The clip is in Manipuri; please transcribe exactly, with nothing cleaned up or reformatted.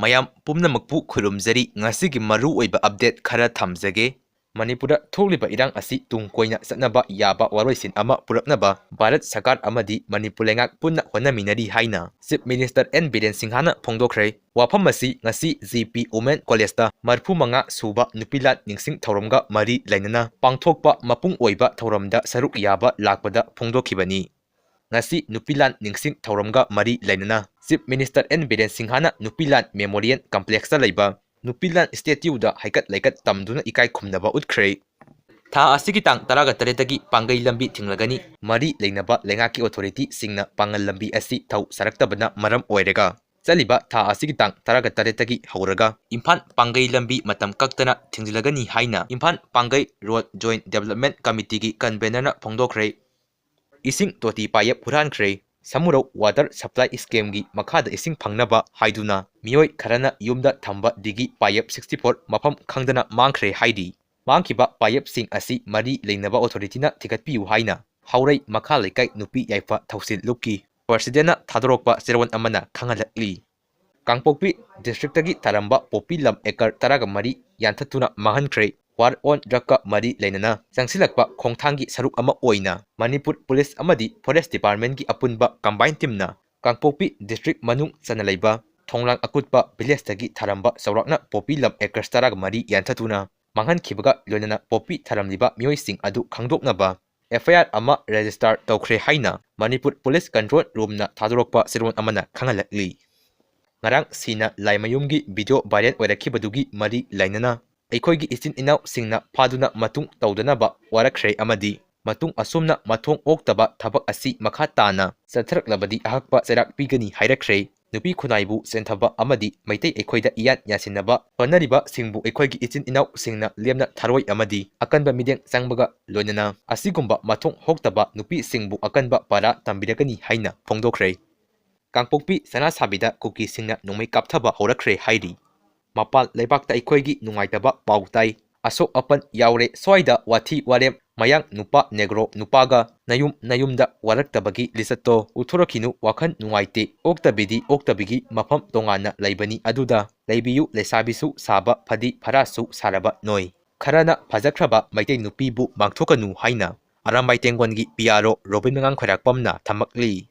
ꯃꯌꯥꯝ ꯄꯨꯝꯅꯃꯛꯄꯨ ꯈꯨꯔꯨꯝꯖꯔꯤ꯫ ꯉꯁꯤꯒꯤ ꯃꯔꯨꯑꯣꯏꯕ update ꯈꯔ ꯊꯝꯖꯒꯦ꯫ ꯃꯅꯤꯄꯨꯔꯗ ꯊꯣꯛꯂꯤꯕ ꯏꯔꯥꯡ ꯑꯁꯤ ꯇꯨꯡ ꯀꯣꯏꯅ ꯆꯠꯅꯕ ꯌꯥꯕ ꯋꯥꯔꯣꯏꯁꯤꯟ ꯑꯃ ꯄꯨꯔꯛꯅꯕ ꯚꯥꯔꯠ ꯁꯔꯀꯥꯔ ꯑꯃꯗꯤ ꯃꯅꯤꯄꯨꯔ ꯂꯩꯉꯥꯛ ꯄꯨꯟꯅ ꯍꯣꯠꯅꯃꯤꯟꯅꯔꯤ ꯍꯥꯏꯅ Chief Minister ꯑꯦꯟ ꯕꯤꯔꯦꯟ ꯁꯤꯡꯍꯅ ꯐꯣꯡꯗꯣꯛꯈ꯭ꯔꯦ꯫ ꯋꯥꯐꯝ ꯑꯁꯤ ꯉꯁꯤ ꯖꯤ ꯄꯤ Women College ꯇ ꯃꯔꯤꯐꯨ ꯃꯉꯥ ꯁꯨꯕ ꯅꯨꯄꯤ ꯂꯥꯟ ꯅꯤꯡꯁꯤꯡ ꯊꯧꯔꯝꯒ ꯃꯔꯤ ꯂꯩꯅꯅ ꯄꯥꯡꯊꯣꯛꯄ ꯃꯄꯨꯡ ꯑꯣꯏꯕ ꯊꯧꯔꯝꯗ ꯁꯔꯨꯛ ꯌꯥꯕ ꯂꯥꯛꯄꯗ ꯐꯣꯡꯗꯣꯛꯈꯤꯕꯅꯤ꯫ ꯉꯁꯤ ꯅꯨꯄꯤ ꯂꯥꯟ ꯅꯤꯡꯁꯤꯡ ꯊꯧꯔꯝꯒ ꯃꯔꯤ ꯂꯩꯅꯅ Chief Minister ꯑꯦꯟ ꯕꯤꯔꯦꯟ ꯁꯤꯡꯍꯅ ꯅꯨꯄꯤ ꯂꯥꯟ Memorial Complex ꯇ ꯂꯩꯕ ꯅꯨꯄꯤ ꯂꯥꯟ statue ꯗ ꯍꯩꯀꯠ ꯂꯩꯀꯠ ꯇꯝꯗꯨꯅ ꯏꯀꯥꯏ ꯈꯨꯝꯅꯕ ꯎꯠꯈ꯭ꯔꯦ꯫ ꯊꯥ ꯑꯁꯤꯒꯤ ꯇꯥꯡ ꯇꯔꯥꯒ ꯇꯔꯦꯠꯇꯒꯤ ꯄꯥꯡꯒꯩ ꯂꯝꯕꯤ ꯊꯤꯡꯂꯒꯅꯤ꯫ ꯃꯔꯤ ꯂꯩꯅꯕ ꯂꯩꯉꯥꯛꯀꯤ authority ꯁꯤꯡꯅ ꯄꯥꯡꯒꯜ ꯂꯝꯕꯤ ꯑꯁꯤ ꯊꯧ ꯁꯥꯔꯛꯇꯕꯅ ꯃꯔꯝ ꯑꯣꯏꯔꯒ ꯆꯠꯂꯤꯕ ꯊꯥ ꯑꯁꯤꯒꯤ ꯇꯥꯡ ꯇꯔꯥꯒ ꯇꯔꯦꯠꯇꯒꯤ ꯍꯧꯔꯒ ꯏꯝꯐꯥꯜ ꯄꯥꯡꯒꯩ ꯂꯝꯕꯤ ꯃꯇꯝ ꯀꯛꯇꯅ ꯊꯤꯡꯖꯤꯜꯂꯒꯅꯤ ꯍꯥꯏꯅ Imphal ꯄꯥꯡꯒꯩ Road Joint Development Committee ꯒꯤ convener ꯅ ꯐꯣꯡꯗꯣꯛꯈ꯭ꯔꯦ꯫ ꯏꯁꯤꯡ ꯇꯣꯇꯤ ꯄꯥꯌꯦꯞ ꯍꯨꯔꯥꯟꯈ꯭ꯔꯦ꯫ ꯁꯃꯨꯔꯧ Water Supply Scheme ꯒꯤ ꯃꯈꯥꯗ ꯏꯁꯤꯡ ꯐꯪꯅꯕ ꯍꯥꯏꯗꯨꯅ ꯃꯤꯑꯣꯏ ꯈꯔꯅ ꯌꯨꯝꯗ ꯊꯝꯕ ꯗꯤꯒꯤ ꯄꯥꯌꯦꯞ sixty four ꯃꯐꯝ ꯈꯪꯗꯅ ꯃꯥꯡꯈ꯭ꯔꯦ ꯍꯥꯏꯔꯤ꯫ ꯃꯥꯡꯈꯤꯕ ꯄꯥꯌꯦꯞꯁꯤꯡ ꯑꯁꯤ ꯃꯔꯤ ꯂꯩꯅꯕ authority ꯅ ꯊꯤꯒꯠꯄꯤꯌꯨ ꯍꯥꯏꯅ ꯍꯥꯎꯔꯩ ꯃꯈꯥ ꯂꯩꯀꯥꯏ ꯅꯨꯄꯤ ꯌꯥꯏꯐ ꯊꯧꯁꯤꯜ ꯂꯨꯞꯀꯤ president ꯅ ꯊꯥꯗꯣꯔꯛꯄ ꯆꯦꯔꯣꯜ ꯑꯃꯅ ꯈꯪꯍꯜꯂꯛꯂꯤ꯫ ꯀꯥꯡꯄꯣꯛꯄꯤ district ꯇꯒꯤ ꯊꯥꯔꯝꯕ ꯄꯣꯄꯤ ꯂꯝ acre ꯇꯔꯥꯒ ꯃꯔꯤ ꯌꯥꯟꯊꯠꯇꯨꯅ ꯃꯥꯡꯍꯟꯈ꯭ꯔꯦ꯫ War on Drug ꯀ ꯃꯔꯤ ꯂꯩꯅꯅ ꯆꯪꯁꯤꯜꯂꯛꯄ ꯈꯣꯡꯊꯥꯡꯒꯤ ꯁꯔꯨꯛ ꯑꯃ ꯑꯣꯏꯅ ꯃꯅꯤꯄꯨꯔ Police ꯑꯃꯗꯤ Forest Department ꯀꯤ ꯑꯄꯨꯟꯕ combine team ꯅ ꯀꯥꯡꯄꯣꯛꯄꯤ district ꯃꯅꯨꯡ ꯆꯟꯅ ꯂꯩꯕ ꯊꯣꯡꯂꯥꯡ ꯑꯀꯨꯠꯄ village ꯇꯒꯤ ꯊꯥꯔꯝꯕ ꯆꯥꯎꯔꯥꯛꯅ ꯄꯣꯄꯤ ꯂꯝ acres ꯇꯔꯥꯒ ꯃꯔꯤ ꯌꯥꯟꯊꯠꯇꯨꯅ ꯃꯥꯡꯍꯟꯈꯤꯕꯒ ꯂꯣꯏꯅꯅ ꯄꯣꯄꯤ ꯊꯥꯔꯝꯂꯤꯕ ꯃꯤꯑꯣꯏꯁꯤꯡ ꯑꯗꯨ ꯈꯪꯗꯣꯛꯅꯕ F I R ꯑꯃ register ꯇꯧꯈ꯭ꯔꯦ ꯍꯥꯏꯅ ꯃꯅꯤꯄꯨꯔ Police Control Room ꯅ ꯊꯥꯗꯣꯔꯛꯄ ꯆꯦꯔꯣꯜ ꯑꯃꯅ ꯈꯪꯍꯜꯂꯛꯂꯤ꯫ ꯉꯔꯥꯡ ꯁꯤꯅ ꯂꯥꯏꯃꯌꯨꯝꯒꯤ video viral ꯑꯣꯏꯔꯛꯈꯤꯕꯗꯨꯒꯤ ꯃꯔꯤ ꯂꯩꯅꯅ ꯑꯩꯈꯣꯏꯒꯤ ꯏꯆꯤꯟ ꯏꯅꯥꯎꯁꯤꯡꯅ ꯐꯥꯗꯨꯅ ꯃꯇꯨꯡ ꯇꯧꯗꯅꯕ ꯋꯥꯔꯛꯈ꯭ꯔꯦ ꯑꯃꯗꯤ ꯃꯇꯨꯡ ꯑꯁꯨꯝꯅ ꯃꯊꯣꯡ ꯑꯣꯛꯇꯕ ꯊꯕꯛ ꯑꯁꯤ ꯃꯈꯥ ꯇꯥꯅ ꯆꯠꯊꯔꯛꯂꯕꯗꯤ ꯑꯍꯛꯄ ꯆꯩꯔꯥꯛ ꯄꯤꯒꯅꯤ ꯍꯥꯏꯔꯛꯈ꯭ꯔꯦ꯫ ꯅꯨꯄꯤ ꯈꯨꯟꯅꯥꯏꯕꯨ ꯆꯦꯟꯊꯕ ꯑꯃꯗꯤ ꯃꯩꯇꯩ ꯑꯩꯈꯣꯏꯗ ꯏꯌꯥꯟ ꯌꯥꯟꯁꯤꯟꯅꯕ ꯍꯣꯠꯅꯔꯤꯕꯁꯤꯡꯕꯨ ꯑꯩꯈꯣꯏꯒꯤ ꯏꯆꯤꯟ ꯏꯅꯥꯎꯁꯤꯡꯅ ꯂꯦꯝꯅ ꯊꯥꯔꯣꯏ ꯑꯃꯗꯤ ꯑꯀꯟꯕ ꯃꯤꯠꯌꯦꯡ ꯆꯪꯕꯒ ꯂꯣꯏꯅꯅ ꯑꯁꯤꯒꯨꯝꯕ ꯃꯊꯣꯡ ꯍꯣꯛꯇꯕ ꯅꯨꯄꯤꯁꯤꯡꯕꯨ ꯑꯀꯟꯕ ꯄꯥꯔꯥ ꯇꯝꯕꯤꯔꯒꯅꯤ ꯍꯥꯏꯅ ꯐꯣꯡꯗꯣꯛꯈ꯭ꯔꯦ꯫ ꯀꯥꯡꯄꯣꯛꯄꯤ ꯁꯅꯥꯁꯥꯕꯤꯗ ꯀꯨꯀꯤꯁꯤꯡꯅ ꯅꯣꯡꯃꯩ ꯀꯥꯞꯊꯕ ꯍꯧꯔꯛꯈ꯭ꯔꯦ ꯍꯥꯏꯔꯤ꯫ ꯃꯄꯥꯟ ꯂꯩꯕꯥꯛꯇ ꯑꯩꯈꯣꯏꯒꯤ ꯅꯨꯡꯉꯥꯏꯇꯕ ꯄꯥꯎ ꯇꯥꯏ꯫ ꯑꯁꯣꯛ ꯑꯄꯟ ꯌꯥꯎꯔꯦ꯫ ꯁ꯭ꯋꯥꯏꯗ ꯋꯥꯊꯤ ꯋꯥꯔꯦꯝ, ꯃꯌꯥꯡ ꯅꯨꯄꯥ, ꯅꯦꯒ꯭ꯔꯣ ꯅꯨꯄꯥꯒ ꯅꯌꯨꯝ ꯅꯌꯨꯝꯗ ꯋꯥꯔꯛꯇꯕꯒꯤ ꯂꯤꯆꯠꯇꯣ ꯎꯠꯊꯣꯔꯛꯈꯤꯅꯨ꯫ ꯋꯥꯈꯜ ꯅꯨꯡꯉꯥꯏꯇꯦ꯫ ꯑꯣꯛꯇꯕꯤꯗꯤ ꯑꯣꯛꯇꯕꯤꯒꯤ ꯃꯐꯝ ꯇꯣꯉꯥꯟꯅ ꯂꯩꯕꯅꯤ꯫ ꯑꯗꯨꯗ ꯂꯩꯕꯤꯌꯨ꯫ ꯂꯩꯁꯥꯕꯤꯁꯨ ꯁꯥꯕ ꯐꯗꯤ ꯐꯔꯥꯁꯨ ꯁꯥꯔꯕ ꯅꯣꯏ꯫ ꯈꯔꯅ ꯐꯖꯈ꯭ꯔꯕ ꯃꯩꯇꯩ ꯅꯨꯄꯤꯕꯨ ꯃꯥꯡꯊꯣꯛꯀꯅꯨ ꯍꯥꯏꯅ ꯑꯔꯥꯝꯕꯥꯏ ꯇꯦꯡꯒꯣꯟꯒꯤ ꯄꯤ ꯑꯥꯔ ꯑꯣ ꯔꯣꯕꯤꯟ ꯃꯉꯥꯡ ꯈ꯭ꯋꯥꯏꯔꯥꯛꯄꯝꯅ ꯊꯝꯃꯛꯂꯤ꯫